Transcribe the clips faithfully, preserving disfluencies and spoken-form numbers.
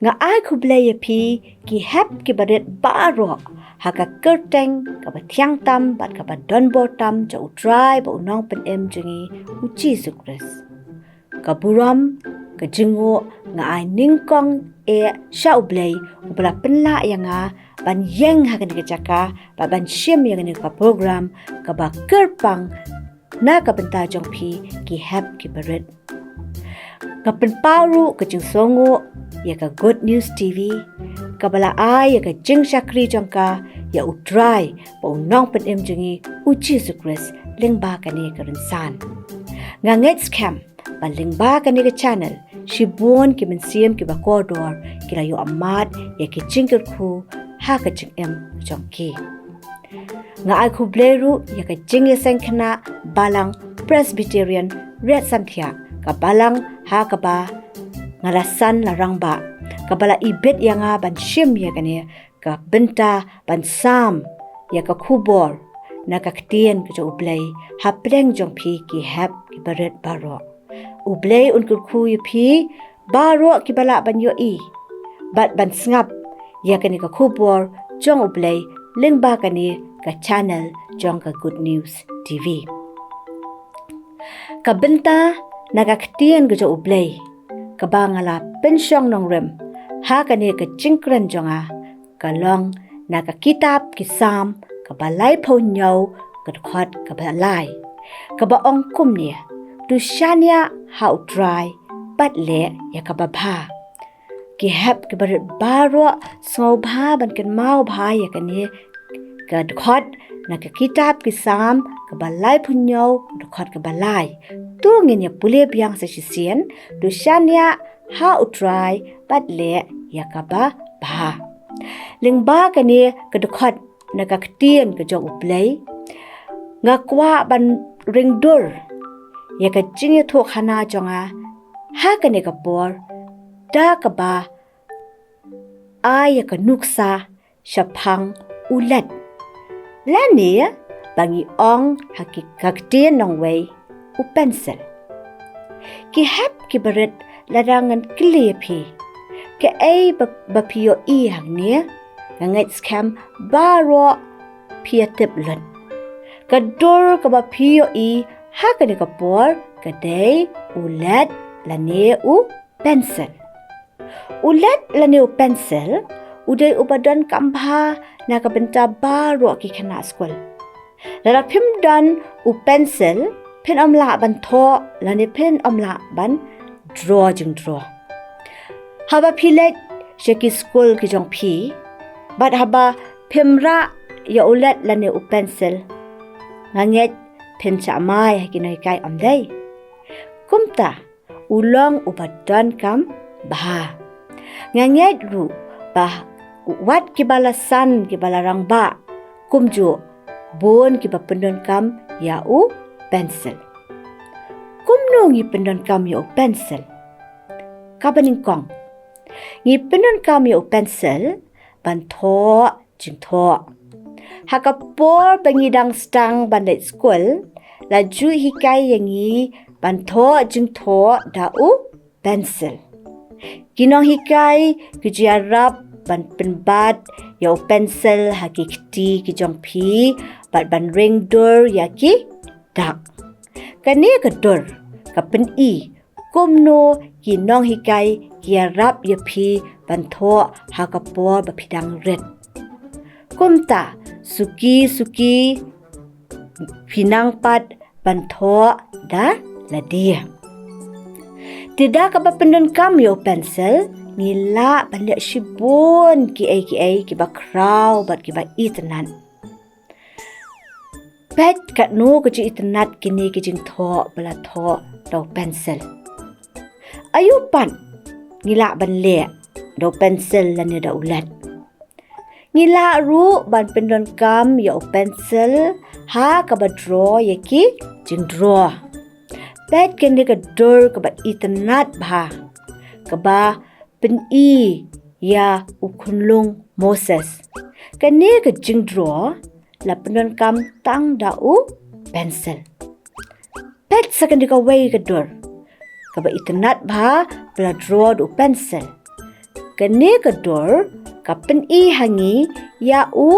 Nga ai khublei ïa phi ki hep ki barit baroh ha ka kyrteng kaba thiang tam bad kaba donbor tam jong U Trai bad U Nongpynim jong ngi U Jisu Khrist. Ka burom, ka jingnguh nga ai nyngkong eh sha U Blei uba la pynlah ïa nga ban ïeng ha kane ka jaka bad ban shim ïa kane ka program kaba kyrpang na ka bynta jong phi ki hep ki barit. Nga pynpaw ruh ka jingsngewnguh ïa ka Good News T V kaba la ai ïa ka jingshakri jong ka ïa U Trai bad U Nongpynim jong ngi U Jisu Khrist lyngba kane ka rynsan. Nga ngeit skhem ba lyngba kane ka channel shibun ki mynsiem kiba kordor ki la ïoh mad ïa ki jingkyrkhu ha ka jingim jong ki. Nga ai khublei ruh ïa ka jingïaseng khynnah Balang Presbyterian Riat Samthiah, ka balang ha kaba nga la san la rangbah, kaba la ibit ïa nga ban shim ïa kane ka bynta ban sam ïa ka khubor na ka ktien ka jong U Blei hapdeng jong phi ki hep ki barit baroh. U Blei un kyrkhu ïa phi baroh kiba lah ban ïohi bad ban sngap ïa kane ka khubor jong U Blei lyngba kane ka channel jong ka Good News T V. Ka bynta na ka ktien ka jong U Blei kaba nga la pynshong nongrim ha kane ka jingkren jong nga ka long na ka kitab ki Salm kaba laiphew hynñiew, ka dkhot kaba lai, kaba ong kumne: To shaniah ha U Trai bad leh ïa kaba bha. Ki hep ki barit baroh, sngewbha ban kynmaw bha ïa kane ka dkhot na ka kitab ki Salm kaba laiphew hynñiew, dkhot kaba lai. To ngin ïa pule biang sa shisien: To shaniah ha U Trai bad leh ïa kaba bha. Lyngba kane ka dkhot na ka ktien ka jong U Blei, nga kwah ban ring dur ïa ka jingïathuhkhana jong nga ha kane ka por da kaba ai ïa ka nuksa shaphang u led, lane ba ngi ong ha ki, ka ktien nongwei, u pencil. Ki hep ki barit, lada ngan kylli ïa phi kaei ba, ba phi ïohi hangne, nga ngeit skhem baroh phi ïa tip lut. Ka dur kaba phi ïohi ha kane ka por ka dei u led lane u pencil. U led lane u pencil u dei uba donkam bha na ka bynta baroh ki khynnah skul. Lada phim don u pencil, phin ym lah ban thoh lane phin ym lah ban draw jingdraw. Haba phi leit sha ki skul ki jong phi bad haba phim rah ïa u led lane u pencil, nga ngeit phin shah mai ha ki nonghikai, ym dei? Kumta u long uba donkam bha. Nga ngeit ruh ba wat kiba la san, kiba la rangbah kumjuh, bun kiba pyndonkam ïa u pencil. Kumno ngi pyndonkam ïa u pencil? Kaba nyngkong, ngi pyndonkam ïa u pencil ban thoh jingthoh. Ha ka por ba ngi dang sdang ban leit skul, la ju hikai ïa ngi ban thoh jingthoh da u pencil. Ki nonghikai ki ju ïarap ban pynbat ïa u pencil ha ki kti ki jong phi bad ban ring dur ïa ki dak. Kane ka dur ka pyni kumno ki nonghikai ki ïarap ïa phi ban thoh ha ka por ba phi dang rit. Kumta, suki suki phi nang pat ban thoh da lade. Te da kaba pyndonkam ïa u pencil, ngi lah ban leh shibun kiei kiei kiba khraw bad kiba itynnat. Peit katno ka jingitynnat kine ki jingthoh ba la thoh da u pencil. Aïu pat ngi lah ban leh da u pencil lane da u led? Ngi lah ruh ban pyndonkam ïa u pencil ha kaba draw ïa ki jingdraw. Peit kane ka dur kaba itynnat bha, kaba pyni ïa u khunlung Moses. Kane ka jingdraw la pyndonkam tang da u pencil. Peit sa kane kawei ka dur kaba itynnat bha ba la draw da u pencil. Kane ka dur ka pyni ha ngi ïa u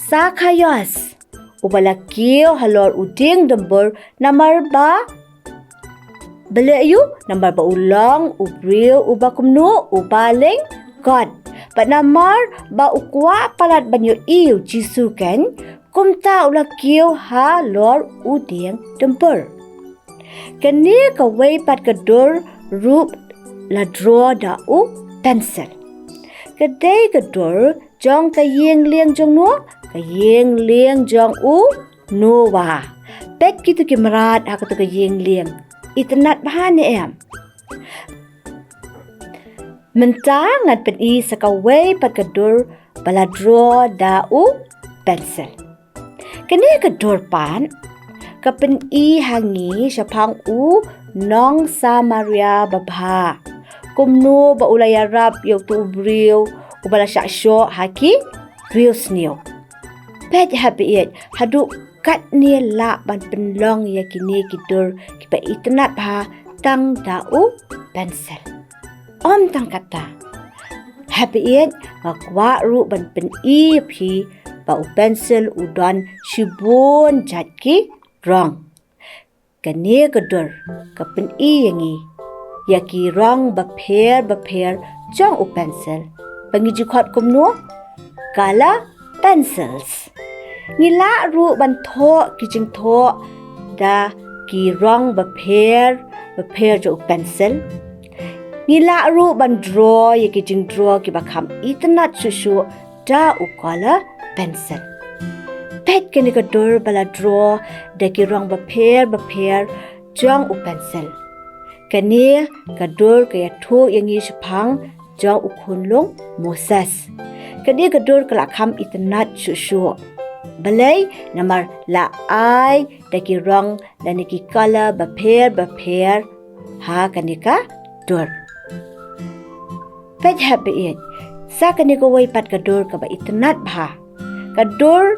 Sakaios, uba la kiew halor u dieng dymbur namar ba balei ïa u, namar ba u long u briew uba kumno, uba lyngkot. Bad namar ba u kwah palat ban ïohi ïa u Jisu, kumta u la kiew halor u dieng dymbur. Kane kawei pat ka dur ruh la draw da u pencil. Ka dei ka dur jong ka ïing lieng jong no, ka ïing lieng jong u Noah. Peit kito ki mrad ha kato ka ïing lieng. Itynnad bha ne em? Mynta ngan pyni sa kawei pat ka dur ba la draw da u pencil. Kane ka dur pat ka pyni ha ngi shaphang u nong Samaria babha. Kumno ba u la ïarap ïa uto u briew uba la shah shoh ha ki briew sniew. Peit haba ïeit, haduh katne lah ban pynlong ïa kine ki dur kiba itynnad bha tang da u pencil. Ym tang katta, haba ïeit, nga kwah ruh ban pyni ïa phi ba u pencil u don shibun jait ki rong. Kane ka dur ka pyni ïa ngi ïa ki rong bapher bapher jong u pencil, ba ngi ju khot kumno? Color pencils. Ngi lah ruh ban thoh ki jingthoh da ki rong bapher bapher jong u pencil. Ngi lah ruh ban draw ïa ki jingdraw kiba kham itynnad shuh shuh da u color pencil. Peit kane ka dur ba la draw da ki rong bapher bapher jong u pencil. Kane ka dur ka ïathuh ïa ngi shaphang jong u khunlung Moses. Kane ka dur ka la kham itynnad shuh shuh. Balei? Namar la ai da ki rong lane ki color bapher bapher ha kane ka dur. Peit haba ïeit, sa kane kawei pat ka dur kaba itynnad bha. Ka dur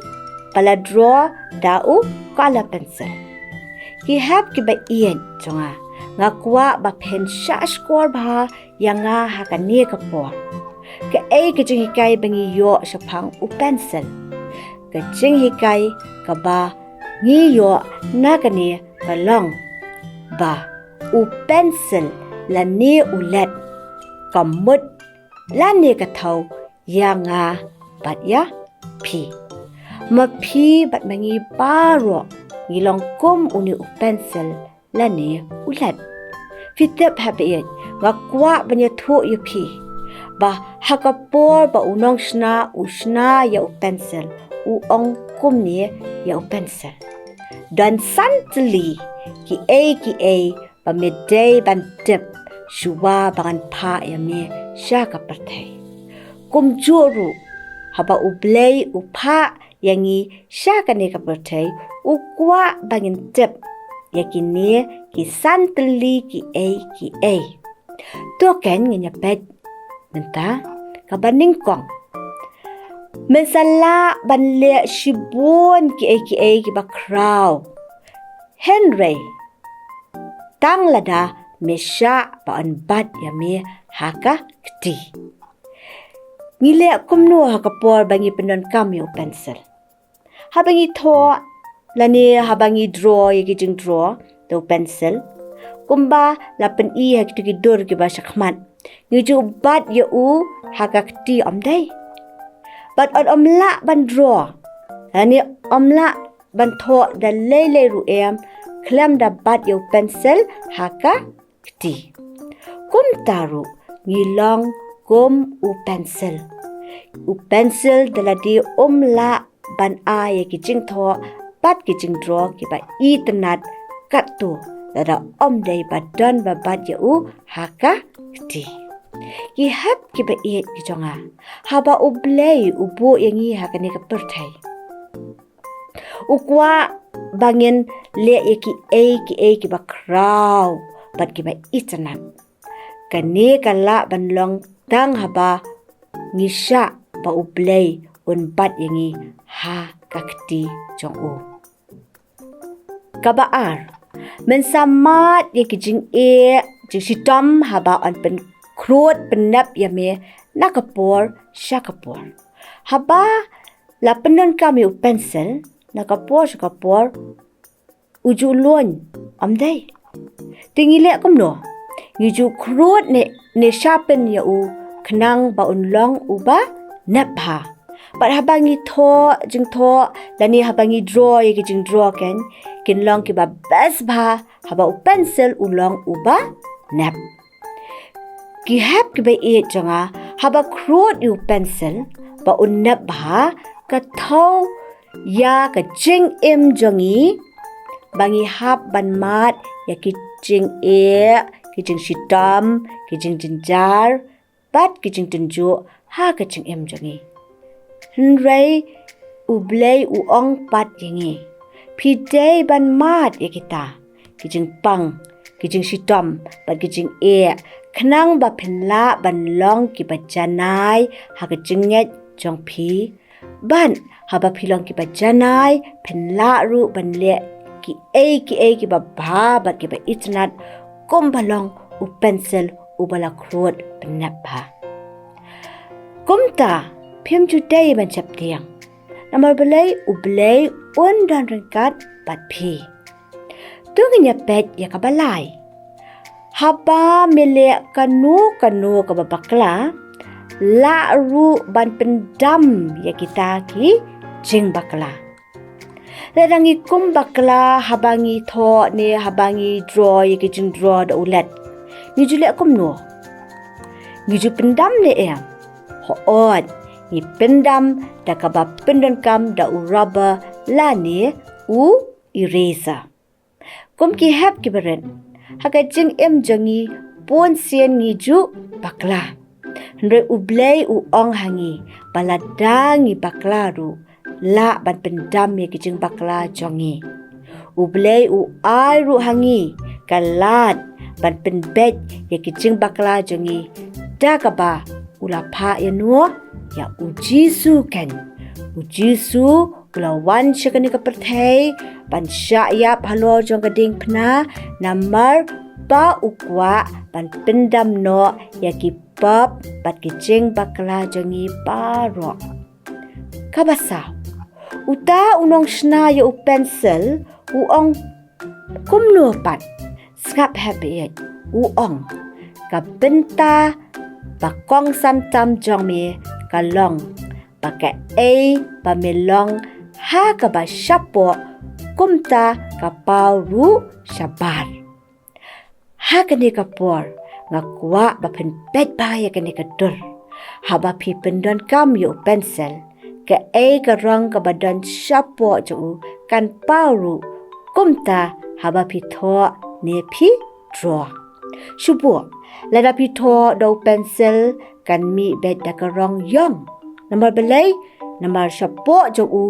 ba la draw da u color pencil. Ki hep kiba ïeit jong nga, nga kwah ba phin shah shkor bha ïa nga ha kane ka por. Kaei ka jinghikai ba ngi ïoh shaphang u pencil? Ka jinghikai kaba ngi ïoh na kane ka long ba u pencil lane u led ka mut lane ka thaw ïa nga bad ïa phi. Ma phi bad ma ngi baroh ngi long kum une u pencil lane u led. Phi tip haba ïeit, nga kwah ban ïathuh ïa phi ba ha ka por ba u nongshna u shna ïa u pencil, u ong kumne ïa u pencil: Don san tylli kiei kiei ba me dei ban tip shuwa ba ngan phah ïa me sha ka pyrthei. Kumjuh ruh, haba U Blei u phah ïa ngi sha kane ka pyrthei, u kwah ba ngin tip ïa kine ki san tylli kiei kiei. To ken ngin ïa peit mynta kaba nyngkong. Men sa lah ban leh shibun kiei kiei kiba khraw, hynrei tang lada me shah ba yn bat ïa me ha ka kti. Ngi leh kumno ha ka por ba ngi pyndonkam ïa u pencil? Haba ngi thoh lane haba ngi draw ïa ki jingdraw da u pencil, kumba la pyni ha kito ki dur kiba shakhmat, ngi ju bat ïa u ha ka kti, ym dei? Bad ym lah ban draw lane ym lah ban thoh da lei lei ruh em khlem da bat ïa u pencil ha ka kti. Kumta ruh ngi long kum u pencil. U pencil da lade um lah ban ai ïa ki jingthoh bad ki jingdraw kiba itynnad katto lada ym dei ba don ba bat ïa u ha ka kti. Ki hep kiba ïeit ki jong nga, haba U Blei u buh ïa ngi ha kane ka pyrthei, u kwah ba ngin leh ïa kiei kiei kiba khraw bad kiba itynnad. Kane ka lah ban long tang haba ngi shah ba U Blei un bat ïa ngi ha ka kti jong u. Kaba ar, men sa mad ïa ki jingeh jingshitom haba yn pynkhrud pynnep ïa me na ka por sha ka por. Haba la pyndonkam ïa u pencil na ka por sha ka por, u ju lun, ym dei? Te ngi leh kumno? Ngi ju khrud ne, ne sharpen ïa u khnang ba un long uba nep bha. Bad haba ngi thoh, jingthoh, lane haba ngi draw ïa ki jingdraw kein, kin long kiba best bha haba u pencil u long uba nep. Ki hep kiba ïeit jong nga, haba khrud ïa u pencil ba un nep bha, ka thew ïa ka jingim jong ngi ba ngi hap ban mad ïa ki jingeh, ki jingshitom, ki jingjynjar bad ki jingtynjuh ha ka jingim jong ngi. Hynrei U Blei u ong pat ïa ngi, phi dei ban mad ïa kita ki jingpang, ki jingshitom bad ki jingeh, khnang ba phin lah ban long kiba janai ha ka jingngeit jong phi. Bad haba phi long kiba janai, phin lah ruh ban leh kiei kiei kiba bha bad kiba itynnad, kumba long u pencil uba la khrud bynep bha. Kumta phim ju dei ban sheptieng, namar balei? U Blei un don ryngkat bad phi. To ngin ïa peit ïa kaba lai. Haba me leh kano kano kaba bakla, lah ruh ban pyndam ïa kita ki jingbakla. Lada ngi kum bakla haba ngi thoh ne haba ngi draw ïa ki jingdraw da u let, ngi ju leh kumno? Ngi ju pyndam ne em? Hooid, ngi pyndam da kaba pyndonkam da u rubber lane u eraser. Kum ki hep kiba rit, ha ka jingim jong ngi bun sien ngi ju bakla. Hynrei U Blei u ong ha ngi ba lada ngi bakla ruh, lah ban pyndam ïa ki jingbakla jong ngi. U Blei u ai ruh ha ngi ka lad ban pynbeit ïa ki jingbakla jong ngi da kaba u la phah ïa no? Ïa U Jisu kein. U Jisu u la wan sha kane ka pyrthei ban shah ïap halor jong ka diengphna, namar ba u kwah ban pyndam noh ïa ki pop bad ki jingbakla jong ngi baroh. Kaba saw, uta u nongshna ïa u pencil u ong kumno pat? Sngap hep beit, u ong, ka bynta ba kongsan tam jong me ka long ba kaei ba me long ha kaba shapoh, kumta ka paw ruh shabar. Ha kane ka por nga kwah ba phin peit bha ïa kane ka dur. Haba phi pyndonkam ïa u pencil, kaei ka rong kaba don shapoh jong u kan paw ruh, kumta haba phi thoh ne phi draw. Shu buh, lada phi thoh da u pencil kan mih beit da ka rong ïong. Namar balei? Namar shapoh jong u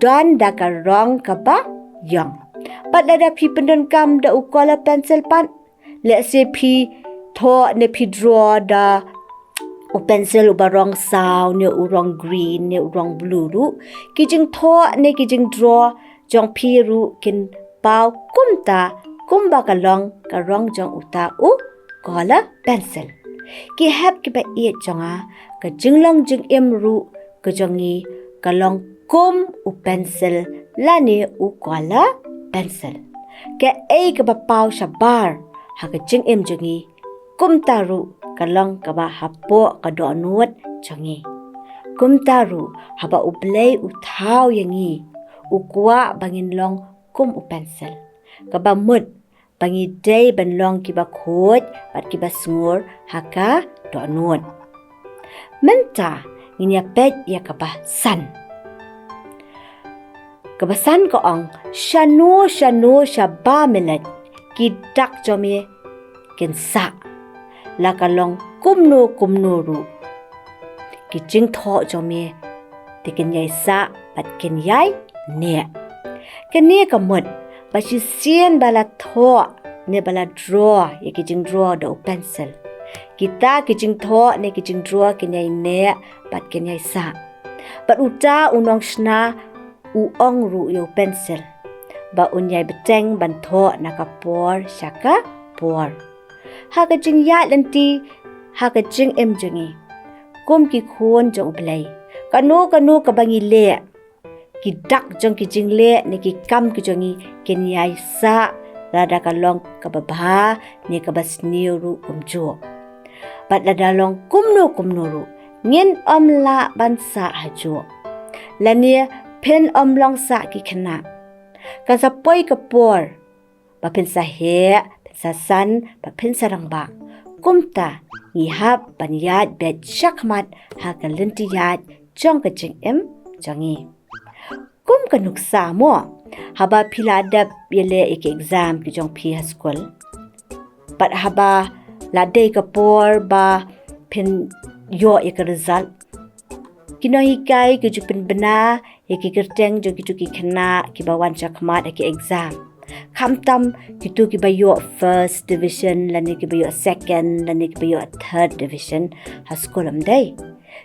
don da ka rong kaba ïong. Bad lada phi pyndonkam da u color pencil pat, lehse phi thoh ne phi draw da u pencil uba rong saw ne u rong green ne u rong blue ruh, ki jingthoh ne ki jingdraw jong phi ruh kin paw kumta, kumba ka long ka rong jong uta u color pencil. Ki hep kiba ïeit jong nga, ka jinglong jingim ruh ka jong ngi ka long kum u pencil lane u color pencil. Kaei kaba paw shabar ha ka jingim jong ngi, kumta ruh ka long kaba hapoh ka dohnud jong ngi. Kumta ruh haba U Blei u thaw ïa ngi, u kwah ba ngin long kum u pencil, kaba mut ba ngi dei ban long kiba khuid bad kiba sngur ha ka dohnud. Mynta ngin ïa peit ïa kaba san. Kaba san ka ong, shano shano shaba me leit, ki dak jong me kin sah. La ka long kumno kumno ruh, ki jingthoh jong me te kin ïai sah bad kin ïai neh. Kane ka mut ba shisien ba la thoh ne ba la draw ïa ki jingdraw da u pencil, kita ki jingthoh ne ki jingdraw kin ïai neh bad kin ïai sah. Bad uta u nongshna u ong ruh ïa u pencil ba un ïai bteng ban thoh na ka por sha ka por. Ha ka jingïaid lynti, ha ka jingim jong ngi, kum ki khun jong U Blei. Kano kano kaba ngi leh, ki dak jong ki jingleh ne ki kam ki jong ngi kin ïai sah lada ka long kaba bha ne kaba sniew ruh kumjuh. Bad lada long kumno kumno ruh, ngin ym lah ban sah hajuh. Lane phin ym long sah ki khynnah. Kan sa poi ka por ba phin sa heh, phin sa san, ba phin sa rangbah. Kumta ngi hap ban ïaid beit shakhmat ha ka lynti ïaid jong ka jingim jong ngi. Kum ka nuksa mo, haba phi la dep ïaleh ïa ki exam ki jong phi ha skul, bad haba la dei ka por ba phin ïoh ïa ka result, ki nonghikai ki ju pynbna ïa ki kyrteng jong kito ki khynnah kiba wan shakhmat ha ki exam. Khamtam kito kiba ïoh first division lane kiba ïoh second lane kiba ïoh third division ha skul, ym dei?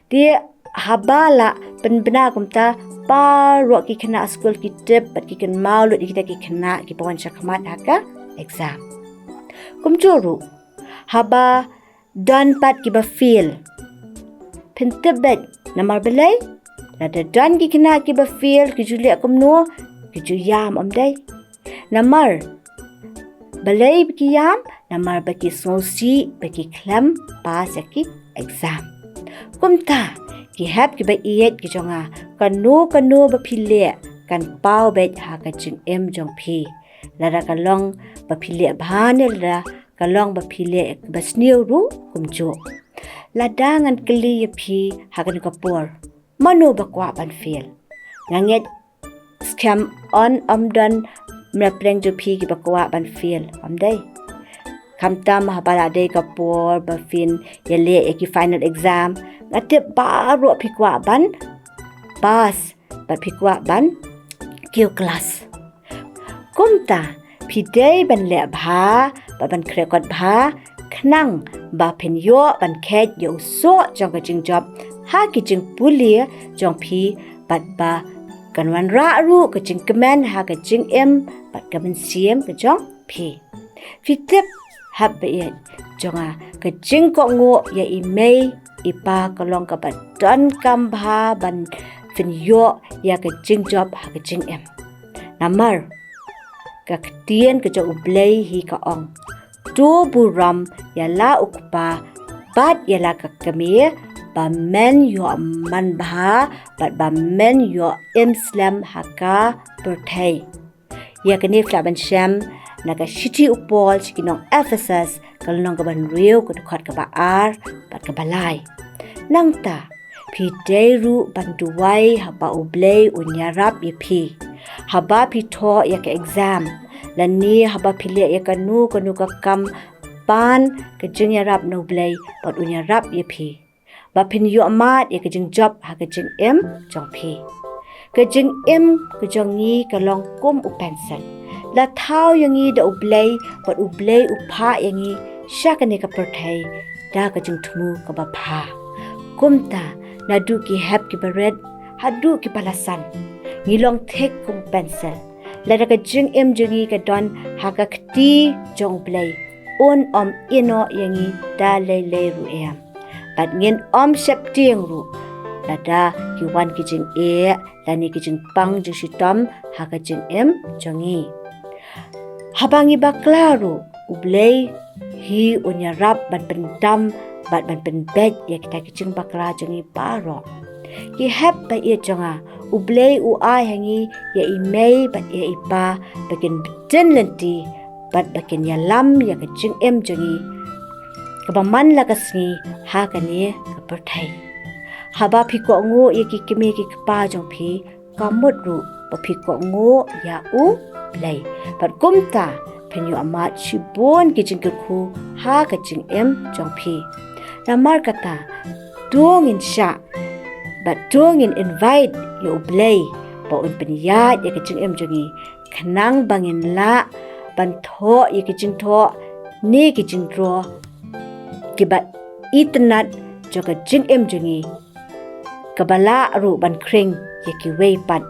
Te haba la pynbna kumta, baroh ki khynnah skul ki tip bad ki kynmaw lut ïa kita ki khynnah kiba wan shakhmat ha ka exam. Kumjuh ruh, haba don pat kiba fail, phin tip beit namar balei? Lada don ki khynnah kiba fail, ki ju leh kumno? Ki ju ïam, ym dei? Namar balei ba ki ïam? Namar ba ki sngewsih ba ki khlem pass ïa ki exam. Kumta, ki hep kiba ïeit ki jong nga, kano kano ba phi leh kan paw beit ha ka jingim jong phi. Lada ka long ba phi leh bha ne lada ka long ba phi leh ba sniew ruh kumjuh. Lada ngan kylli ïa phi ha kane ka por, mano ba kwah ban fail? Nga ngeit skhem un ym don na pdeng jong phi kiba kwah ban fail, ym dei? Khamtam haba la dei ka por ba phin ïaleh ïa ki final exam, nga tip baroh phi kwah ban pass bad phi kwah ban kiew klas. Kumta, phi dei ban leh bha bad ban khreh kot bha, khnang ba phin ïoh ban kheit ïa u soh jong ka jingjop ha ki jingpule jong phi, bad ba kan wanrah ruh ka jingkmen ha ka jingim bad ka mynsiem ka jong phi. Phi tip, hep ba ïeit jong nga, ka jingkohnguh ïa i mei i pa ka long kaba donkam bha ban pynïoh ïa ka jingjop ha ka jingim. Namar ka ktien ka jong U Blei hi ka ong, to burom ïa la u kpa bad ïa la ka kmie, ba men ïoh manbha bad ba men ïoh im slem ha ka pyrthei. Ïa kane phi lah ban shem na ka shithi u Paul sha ki nong Ephesus, ka lynnong kaba hynriew, ka dkhot kaba ar bad kaba lai. Nangta, phi dei ruh ban duwai haba U Blei un ïarap ïa phi haba phi thoh ïa ka exam, lane haba phi leh ïa kano kano ka kam ban ka jingïarap na U Blei, bad un ïarap ïa phi ba phin ïoh mad ïa ka jingjop ha ka jingim jong phi. Ka jingim ka jong ngi ka long kum u pencil. La thaw ïa ngi da U Blei, bad U Blei u phah ïa ngi sha kane ka pyrthei da ka jingthmu kaba bha. Kumta, naduh ki hep kiba rit haduh kiba la san, ngi long thik kum pencil. Lada ka jingim jong ngi ka don ha ka kti jong U Blei, un ym ïehnoh ïa ngi da lei lei ruh em. Bad ngin ym sheptieng ruh lada ki wan ki jingeh lane ki jingpang jingshitom ha ka jingim jong ngi. Haba ngi bakla ruh, U Blei hi un ïarap ban pyndam bad ban pynbeit ïa kita ki jingbakla jong ngi baroh. Ki hep ba ïeit jong nga, U Blei u ai ha ngi ïa i mei bad ïa i pa ba kin btin lynti bad ba kin ïalam ïa ka jingim jong ngi kaba man la ka sngi ha kane ka pyrthei. Haba phi kohnguh ïa ki kmie ki kpa jong phi, ka mut ruh ba phi kohnguh ïa U Blei. Bad kumta phin ïoh mad shibun ki jingkyrkhu ha ka jingim jong phi. Namar kata, to ngin shah bad to ngin invite ïa U Blei ba un pynïaid ïa ka jingim jong ngi, khnang ba ngin lah ban thoh ïa ki jingthoh ne ki jingthoh kiba itynnad jong ka jingim jong ngi, kaba lah ruh ban khring ïa kiwei pat.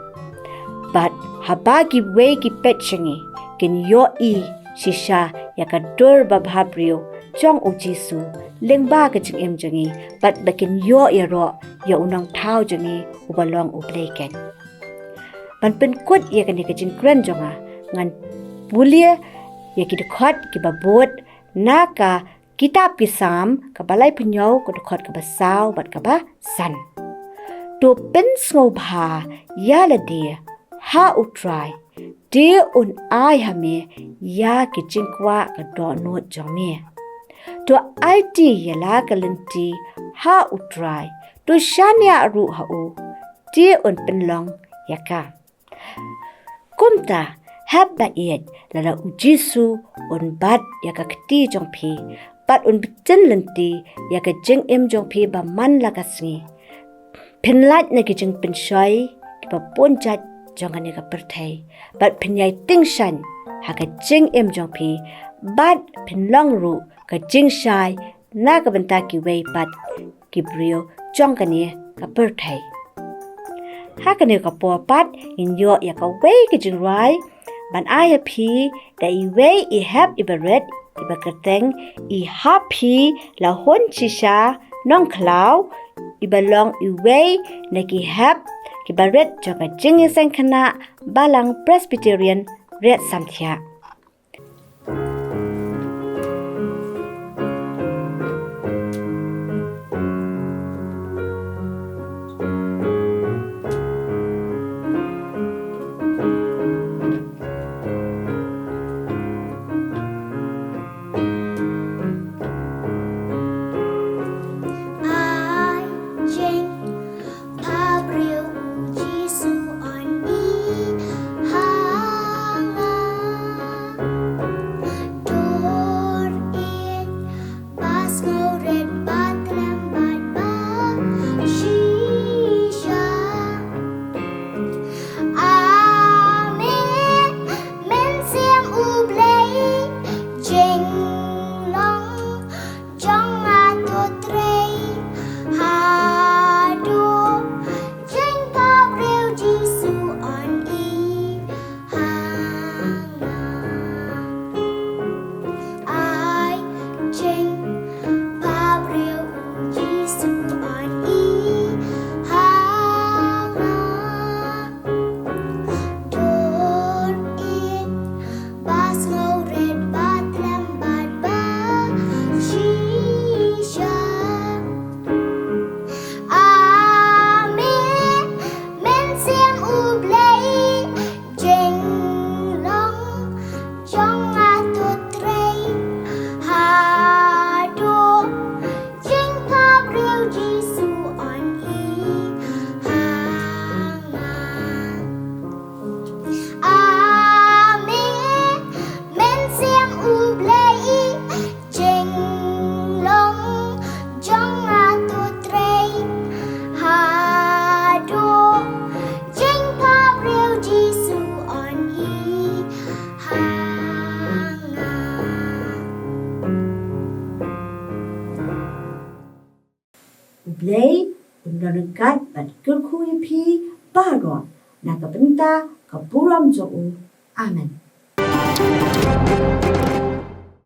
Bad haba kiwei ki peit sha ngi, kin ïohi shisha ïa ka dur babha briew jong U Jisu lyngba ka jingim jong ngi, bad ba kin ïoh ïaroh ïa u nongthaw jong ngi uba long U Blei keiñ. Ban pynkut ïa kane ka jingkren jong nga, ngan pule ïa ki dkhot kiba bud na ka kitab ki Salm kaba laiphew hynñiew, ka dkhot kaba saw bad kaba san. To pynsngewbha ïa lade ha U Trai, te un ai ha me ïa ki jingkwah ka dohnud jong me. To aiti ïa la ka lynti ha U Trai, to shaniah ruh ha u, te un pynlong ïa ka. Kumta, hap ba ïeit, lada U Jisu un bat ïa ka kti jong phi, bad un btin lynti ïa ka jingim jong phi ba man la ka sngi. Phin lait na ki jingpynshoi kiba bun jait jong kane ka pyrthei, bad phin ïai tyngshaiñ ha ka jingim jong phi, bad phin long ruh ka jingshai na ka bynta kiwei pat ki briew jong kane ka pyrthei. Ha kane ka por pat ngin ïoh ïa kawei ka jingrwai ban ai ha phi da iwei i hep iba rit, iba kyrteng I Hap Phi Lahun Shisha Nongkhlaw, iba long iwei na ki hep kiba rit jong ka Jingïaseng Khynnah Balang Presbyterian Riatsamthiah. Ai jing phabriew U Jisu un ïehang. Dur ïeit ba sngewrit ba tlem bad ba shisha. Amen. Mynsiem U Blei, jinglong jong nga to trei haduh jingphabriew Jisu un ïehang. Ai jingphabriew U Jisu un ïehang. Dur ïeit ba sngewrit ba tlem bad ba shisha. Amen. Mynsiem U Blei, jinglong jong nga to trei haduh jingphabriew Jisu un ïehang. Amen. Mynsiem U Blei, jinglong jong nga to trei haduh jingphabriew Jisu un ïehang. U Blei un don ryngkat bad kyrkhu ïa phi baroh na ka bynta ka burom jong u. Amen.